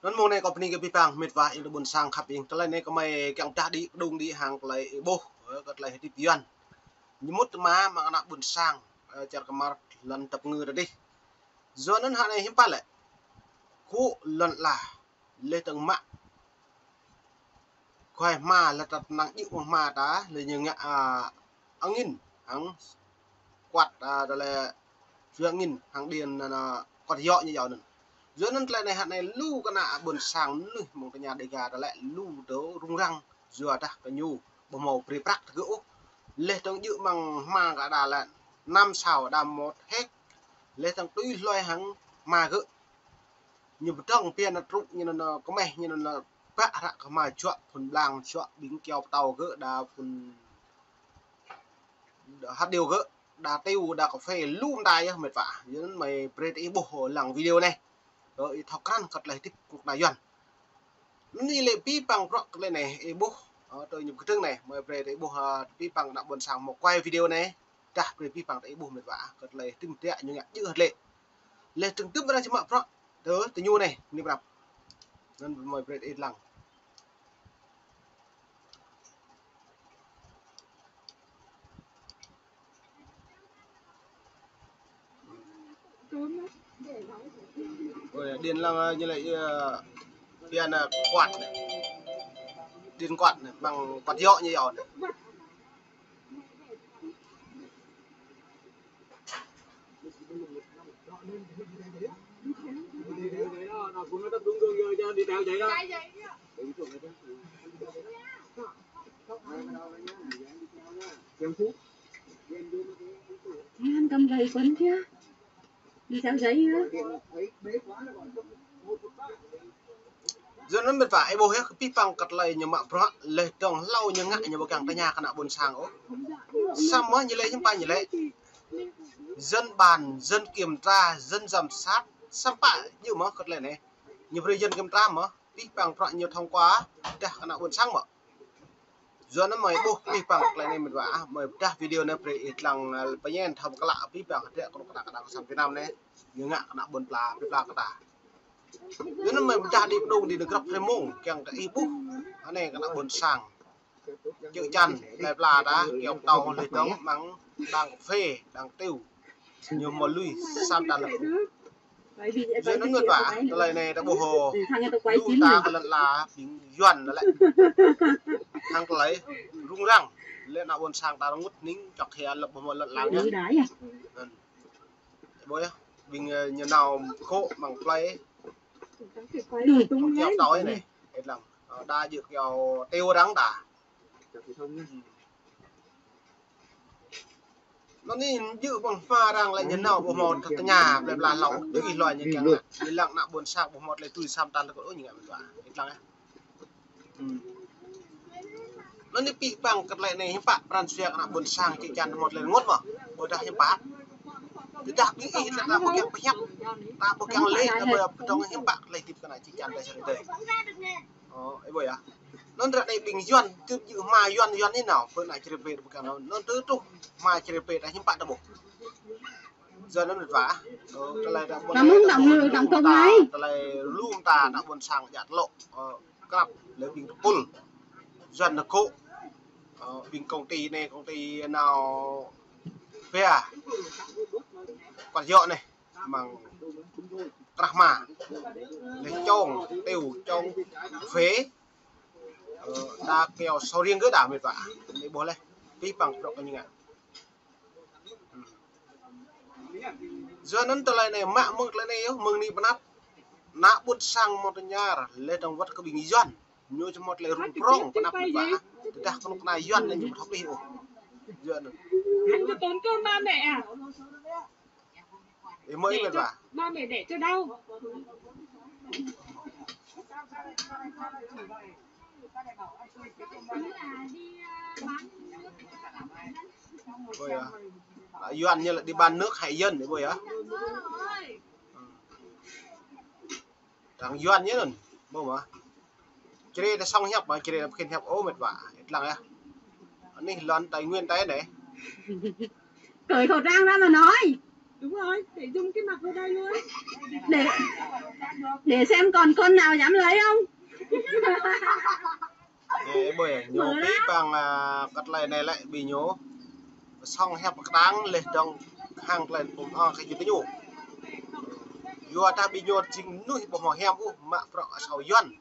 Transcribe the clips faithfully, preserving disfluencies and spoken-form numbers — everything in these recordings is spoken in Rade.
Anăn mông anei kâo bni kơ bi păng mĭt wa ing tơ ƀuôn sang khăp ing. Tơlơi anei kơ mơi kiăng pdah đĭ, pơdŭng đĭ hăng tơlơi ih ƀuh, ơ, kơ tơlơi hdĭp Yuăn. Ñu mŭt tma mơ̆ng ană ƀuôn sang, ơ, čar kmar lăn tăp ngư tơ dih. Yua anăn hă anei hiưm pă lĕ. Kŭ lăn ala, leh dơ̆ng mă. Khua hma leh ta năng djŏ mơ̆ng hma ta, leh ñu ngă, a, angĭn, hăng kuăt, a, tơlơi jua angĭn, hăng điện, a, kuăt yŏ ñu yua anăn. Yua anăn tơlơi anei hă anei lu kơ ană ƀuôn sang mnuih mơ̆ng tơña Đêga tơlơi lu dô rŭng răng, yua dah kơ ñu, ƀu mâo brei prăk tơ gơ̆ ôh. Leh dơ̆ng djŏ mơ̆ng hma kơ đa lĕ, năm sáu đa một héc, leh dơ̆ng tui hluê hăng hma gơ̆. Ñu pơdơ̆ng pia na trŭ, ñu na, na kmeh, ñu na, na bă hră kơ hma juă phŭn blang, juă ƀing kyâo ptâo gơ̆, đa phŭn hăt điêu gơ̆, đa tiu, đa cà phê, lu mta yơh mĭt wa. Yua anăn mơi brei ih ƀuh lăng video anei. Ơ, ih thâo krăn kơ tơlơi hdĭp kơ kna Yuăn. Anăn ih lĕ bi păng prŏk kơ tơlơi anei, ih ƀuh, ơ, tơ ñu kdơ̆ng anei, mơi brei ih ƀuh, ơ, bi păng ană ƀuôn sang mâo quay video anei. Dah brei bi păng ih ƀuh mĭt wa, kơ tơlơi hdĭp mdriă ñu ngă djŏ hơdlĕ. Leh dơ̆ng tŭm arăng či mă prŏk, tơ, tơ ñu anei, ni prăp. Anăn mơi brei ih lăng. Ôi, điện lăng, ơ, ñu lĕ, ơ, điện, ơ, kuăt anei. Điện kuăt anei, mơ̆ng kuăt yŏ ñu yua anei. Thế ăn cơm gầy quấn kia. Đi theo giấy nữa. Yua anăn mĭt wa, ih ƀuh yơh, kơ bi păng kơ tơlơi ñu mă bruă, leh dơ̆ng hlâo ñu ngă ñu ƀu kiăng tơña kơ ană ƀuôn sang ôh. Samơ̆ ñu lĕ hiưm pă ñu lĕ. Dân bàn, dân kiểm tra, dân giám sát, samơ̆ pă ñu mơh kơ tơlơi anei. Ñu brei dân kiểm tra mơh, bi păng bruă ñu thông qua, dah kơ ană ƀuôn sang mơh. Yua anăn mơi ƀuh bi păng tơlơi anei mĭt wa, mơi pdah video anei brei ih dlăng, ơ, pơñen thâo klă bi păng hdră kơ knŭk kna kđang sang Việt Nam anei. Ñu ngă kơ ană ƀuôn pla, bi pla kơ ta. Yua anăn mơi pdah đĭ pơdŭng đĭ nao grăp hrei mông, kiăng kơ ih ƀuh. Anei kơ ană ƀuôn sang. Čư̆ čan, plei pla ta, kyâo ptâo leh dơ̆ng mơ̆ng đang cà phê, đang tiu. Ñu mâo lui, sa mta lĕ. Yua anăn mĭt wa, tơlơi anei ta ƀuh hŏ. Lu ta kơ lăn ala, ƀing Yuăn lĕ. Hăng tơlơi rŭng răng. Leh ană ƀuôn sang ta rơngot hnĭng, čŏk hia lăp ƀu mâo lăn ala ngă. Anăn. Ƀuh yơh, ƀing, ơ, ñu nao kô̆ mơ̆ng plei. Hŏng kyâo ptâo anei, ih lăng. Ơ, đa djŏ kyâo tiu arăng đa. Anăn anei djŏ mơ̆ng hma arăng lĕ ñu nao ƀu mâo tơña, plei pla hlâo, tui hluê ñu kiăng ngă. Ñu lăng ană ƀuôn sang ƀu mâo tơlơi tui sa mta lĕ kơ ôh ñu ngă mĭt wa. Ih lăng yơh. Anăn anei bi păng kơ tơlơi anei hiưm pă pran jua kơ ană ƀuôn sang čư̆ čan mâo tơlơi rơngot mơh. Ƀudah hiưm pă. Tơdah ƀing ih ta ƀu kiăng pơhiăp, ta ƀu kiăng lĕ, ta ƀu pơdơ̆ng hiưm pă tơlơi hdĭp kơ ană čư̆ čan ta sơrơdei. Ơ, ih ƀuh yơh. Anăn ară anei ƀing Yuăn, tŭ djŏ hma Yuăn, Yuăn anei nao, pơ ană čri pê ƀu kiăng nao. Anăn tŭ truh hma čri pê ta hiưm pă ta ƀuh. Yua anăn mĭt wa. Ơ, tơlơi ta ƀuh. Tơlơi lu mta, tơlơi lu mta ană ƀuôn sang djă tlŏ. Ơ, krăp leh ƀing tơpul. Yuăn nao kô̆. Ơ, ƀing công ty anei, công ty nao pia. Kuăt yŏ anei. Mơ̆ng krah hma. Leh čŏng, tiu, čŏng, cà phê. Ơ, đa kyâo sô riêng gơ̆ đa mĭt wa. Anei ƀuh leh. Bi păng bruă kơ ñu ngă. Yua anăn tơlơi anei mă mơ̆ng tơlơi anei yơh, mơ̆ng anei pơnăp. Ană ƀuôn sang mâo tơña, leh dơ̆ng wăt kơ ƀing Yuăn. Ñu či mâo tơlơi rŭng prŏng pơnăp mĭt wa. Tơdah knŭk kna Yuăn anei ñu ƀu thâo ƀuh ôh. Yua anăn. Anh có tổn thương ba mẹ à? Ih mơ̆ ih mĭt wa. Ba mẹ đẻ cho đau. Ƀuh yơh. Ană Yuăn ñu lĕ đi bán nước hại dân, ih ƀuh yơh. Arăng Yuăn ñu anăn, ƀuh mơh. Čri ta sŏng hiăp mơh, čri ta khĭn hiăp ôh mĭt wa, ih lăng yơh. Anei lăn Tây Nguyên ta anei. Cởi khẩu trang ra mà nói. Đúng rồi, để dùng cái mặt vào đây luôn. Để, để xem còn con nào dám lấy không. Ê, ƀuh, ñu pih păng, a, kơ tlei anei lĕ bi ñu sŏng hiăp ktang leh dơ̆ng hăng tlei pum ong kơ ñu. Yua dah bi ñu jing mnuih ƀu hmâo hiam ôh, mă bruă asâo Yuăn.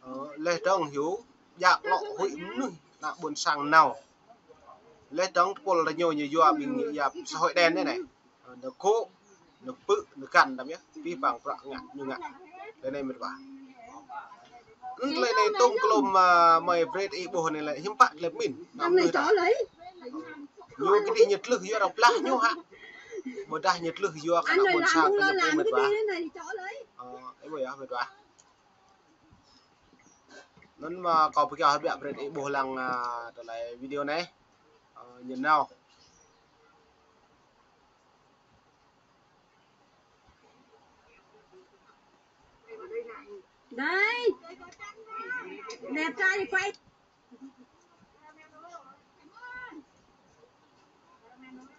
Ơ, leh dơ̆ng hiu, djă klŏ huĭ mnuih ană ƀuôn sang nao. Leh dơ̆ng tơpul diñu ñu yua ƀing ñu yap xã hội đen anei. Ơ, nao kơ, nao pư̆, nao găn đăm yơh, pih păng bruă ngă, ñu ngă. Tlei anei mĭt wa. Tlei anei tŭm klŭm, a, mơi Brei ih ƀuh anei lĕ hiư̆m pă tlei pơmĭn. Năm nay cháu lấy. Ñu kơ dih ñu tlưh yua arăng blah ñu hă. Ƀudah ñu tlưh yua kơ ană ƀuôn sang kơ ñu pơmĭn mĭt wa. Ơ, ih ƀuh yơh mĭt wa. Anăn mơ̆ kâo pơkiaŏ hơbiă brei ih ƀuh lăng, a, tlei video anei. Ơ, ñu nao. Đây. Đẹp trai thì quay.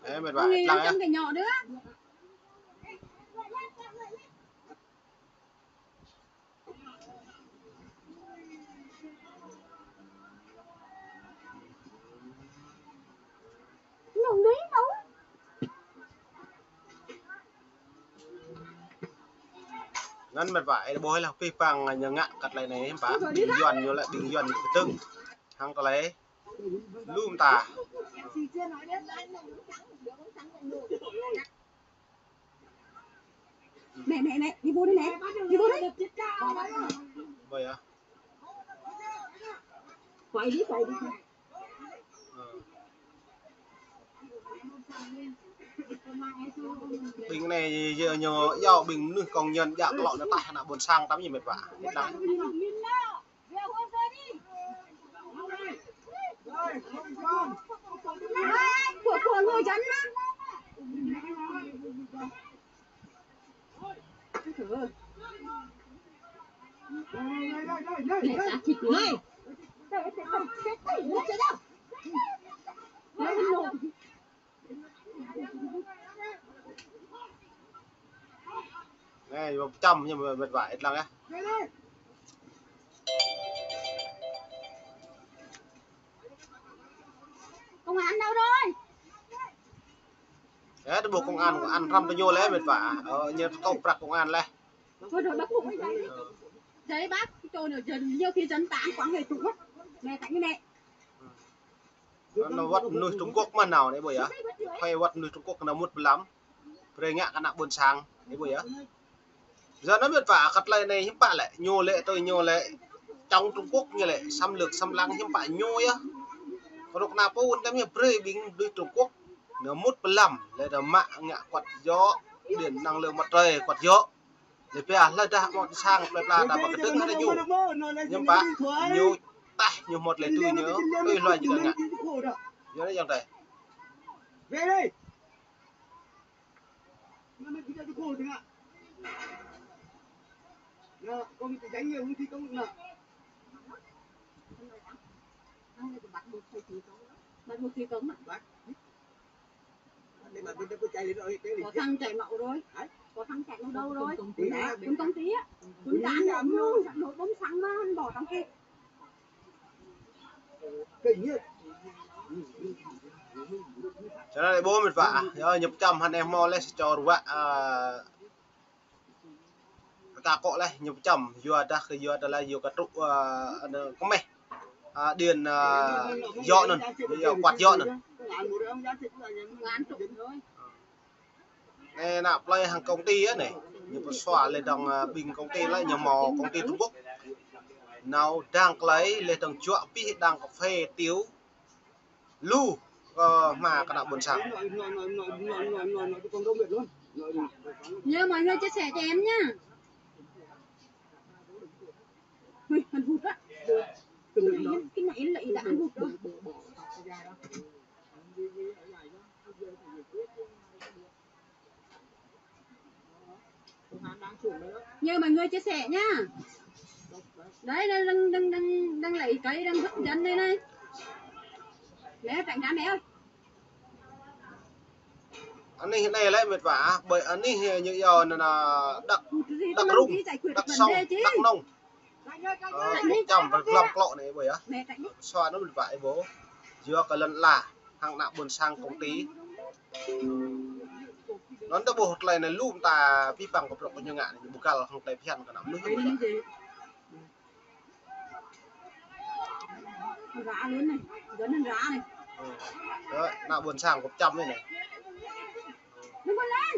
Ê, mệt vả, Ui, lăng nó á. Trong cái nhỏ nữa. Nông đấy đâu. Anăn mĭt wa, ih ƀuh leh pih păng ñu ngă kơ tlei anei hiư̆m pă, ƀing Yuăn ñu lĕ ƀing Yuăn kdơ̆ng. Hăng tlei lu mta. Mẹ, mẹ, mẹ, đi vô đi mẹ. Đi vô đi. Ƀuh yơh. Quay đi, quay đi. Ơ. Ƀing anei yơh ñu yua ƀing mnuih công nhân djă klŏ nao taih ană ƀuôn sang tăm ñu mĭt wa. Ih lăng. Của, của người dân mà. Để xả thịt người. Anei, ih ƀuh čăm ñu mĭt wa, ih lăng yơh. Công an đâu rồi? Ơ, tơ ƀuh công an, công an hrăm tơ ñu leh mĭt wa. Ơ, ñu tơ prăk công an leh. Thôi rồi, bác cũng phải dạy. Dạy bác, cái chỗ nào giờ nhiều khi dân ta ăn quán ngày Trung Quốc. Mẹ tặng cái mẹ. Anăn wăt mnuih Trung Quốc mơh nao anei ƀuh yơh. Huĭ wăt mnuih Trung Quốc nao mŭt pơlăm. Brei ngă kơ ană ƀuôn sang anei ƀuh yơh. Yua anăn mĭt wa kơ tlei anei hiư̆m pă lĕ, ñu lĕ tui ñu lĕ chống Trung Quốc ñu lĕ xâm lược xâm lăng hiư̆m pă ñu yơh. Kơ ruk nao pô wăn tăm ñu brei ƀing mnuih Trung Quốc nao mŭt pơlăm, leh dơ̆ng mă ngă kuăt yơh, điện năng lượng mặt trời kuăt yơh. Leh pia leh dah mâo sang plei pla ta ƀă kdơ̆ng hă ñu. Hiư̆m pă ñu taih ñu mâo tlei tui ñu, tui hlue ñu ngă. Yua anei yang tei. Có thằng chạy mạo rồi. Có thằng chạy mạo đâu rồi? Công ty á. Công ty á. Nổ bom xăng mà bỏ trong kia. Snăn lĕ ƀuh mĭt wa, yơh ñu pơčăm hŏng anei mâo leh sa čô ruă, a, ka kŏ leh ñu pơčăm, yua dah kơ yua dah leh yua kơ truh, a, anăn kmeh, a, điện, a, yơh anăn, yua kuăt yơh anăn. Anei ană plei hŏng công ty á anei. Ñu pơsua leh dơ̆ng, a, ƀing công ty leh ñu mâo công ty Trung Quốc. Nao dăng klei leh dơ̆ng juă pih dăng cà phê tiêu. Lu, ơ, hma kơ ană ƀuôn sang. Nhớ mọi người chia sẻ cho em nhá. Ui, hăn hụt á. Cái này, cái này là đã hăn hụt rồi. Nhớ mọi người chia sẻ nhá. Đấy, đang, đang, đang, đang, đang lấy cái, đang hấp dẫn đây này. Mẹ, cạnh cá mẹ ơi. Anih anei lĕ mĭt wa, ƀơi anih ñu yua anăn, Đăk, Đăk Rŭng, Đăk Sŏng, Đăk Nông. Ơ, čăm ƀơi hlăm klŏ anei ƀơi ah. Sua anăn mĭt wa ih ƀuh. Yua kơ lăn ala hăng ană ƀuôn sang công ty. Anăn ta ƀuh tlei anei lu mta bi păng kơ bruă ñu ngă anei, ñu ƀu găl hŏng tlei bhiăn kơ ană mnuih. Ră anăn anei, gơ̆ anăn ră anei. Ơ, ană ƀuôn sang kơ čăm anei. Đừng có lên,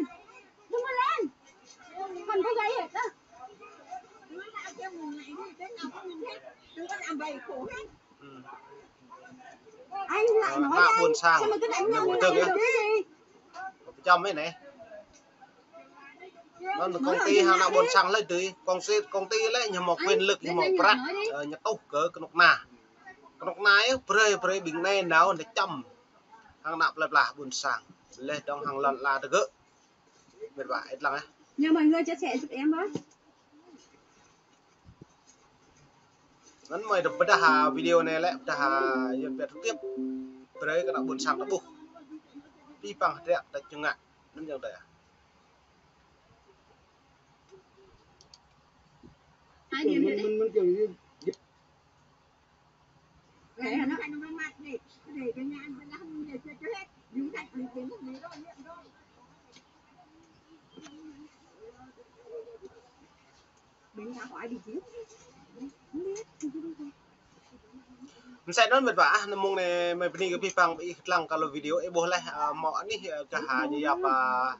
đừng có lên. Còn có gãy hết á. Anh lại nói, ană ƀuôn sang, sao mà cứ đánh nhau như này được cái gì? Kơ čăm anei. Anăn công ty hăng ană ƀuôn sang lĕ dưi, công ty, công ty lĕ ñu mâo quyền lực, ñu mâo prăk, ơ, ñu tuh kơ knŭk kna. Knŭk kna yơh brei, brei ƀing anei nao anei čăm. Hăng ană plei pla ƀuôn sang. Leh dŏng hăng lăn ala tơ gơ̆. Mĭt wa, ih lăng ah. Nhờ mọi người chia sẻ giúp em với. Anăn mơi dôk pdah, a, video anei lĕ, pdah, a, yơh pia trực tiếp. Brei kơ ană ƀuôn sang ta ƀuh. Bi păng hdră ta čŭng ngă. Anăn jing dê. Hai điểm nữa đấy. Msĕ anăn mĭt wa ah, anăn mông anei mơi bơni kơ bi păng ih dlăng kơ video ih ƀuh leh, a, mâo anih, a, gah, a, ñu yap, a,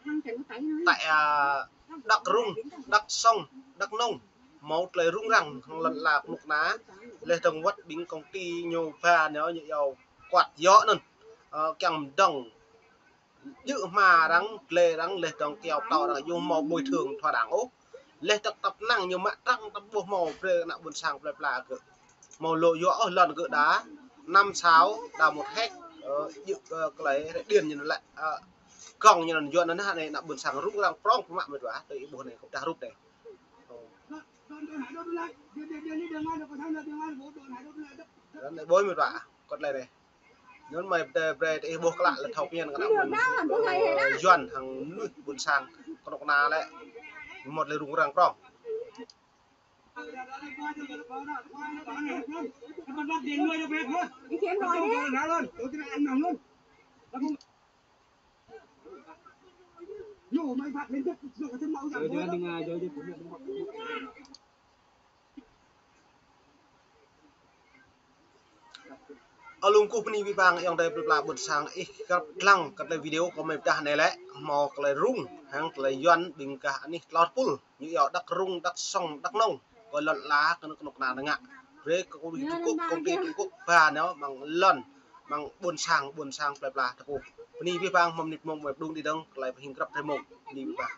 tại, a, Đăk Rŭng, Đăk Sŏng, Đăk Nông. Mâo tlei rŭng răng hăng lăn ala knŭk kna. Leh dơ̆ng wăt ƀing công ty ñu ba ñu, ñu yua kuăt yua anăn. Ơ, kiăng mdơ̆ng jư̆ hma arăng, tlei arăng, leh dơ̆ng kyâo ptâo arăng, ñu mâo bồi thường thua đảng ôh. Leh dơ̆ng tăp năng ñu mă trăng tăp ƀuh mâo brei ană ƀuôn sang plei pla gơ̆. Mâo lŏ yua ôh lăn gơ̆ đa, năm sáu, đa một héc, ơ, jư̆ kơ klei rẽ điện ñu anăn lĕ, ơ, gŏng ñu anăn yua anăn anei ană ƀuôn sang rŭng răng prŏng pơmă mĭt wa, tơ ih ƀuh anei kơ pdah rup anei. Anăn ih ƀuh mĭt wa, kơ tlei anei. Anăn mơi brei, brei ih ƀuh klă leh thâo pơñen kơ ană ƀuôn, ơ, Yuăn hăng mnuih ƀuôn sang knŭk kna lĕ. Mâo tlei rŭng răng prŏng. Ơ, lŏ kkuh bơni bi păng ayŏng adei plei pla ƀuôn sang ih grăp dlăng kơ tlei video kơ mơi pdah anei lĕ, mâo klei rŭng hăng klei Yuăn ƀing gah anih tlâo tơpul, ñu yua Đăk Rŭng, Đăk Sŏng, Đăk Nông, kơ lăn ala kơ knŭk kna ngă. Brei kơ công ty Trung Quốc, công ty Trung Quốc ba ñu mơ̆ng lăn, mơ̆ng ƀuôn sang, ƀuôn sang plei pla ta ƀuh. Bơni bi păng mơ̆ng mnĭt mông mơi pơdŭng dih dơ̆ng, klei bơhing grăp drei mông. Bơni bi păng.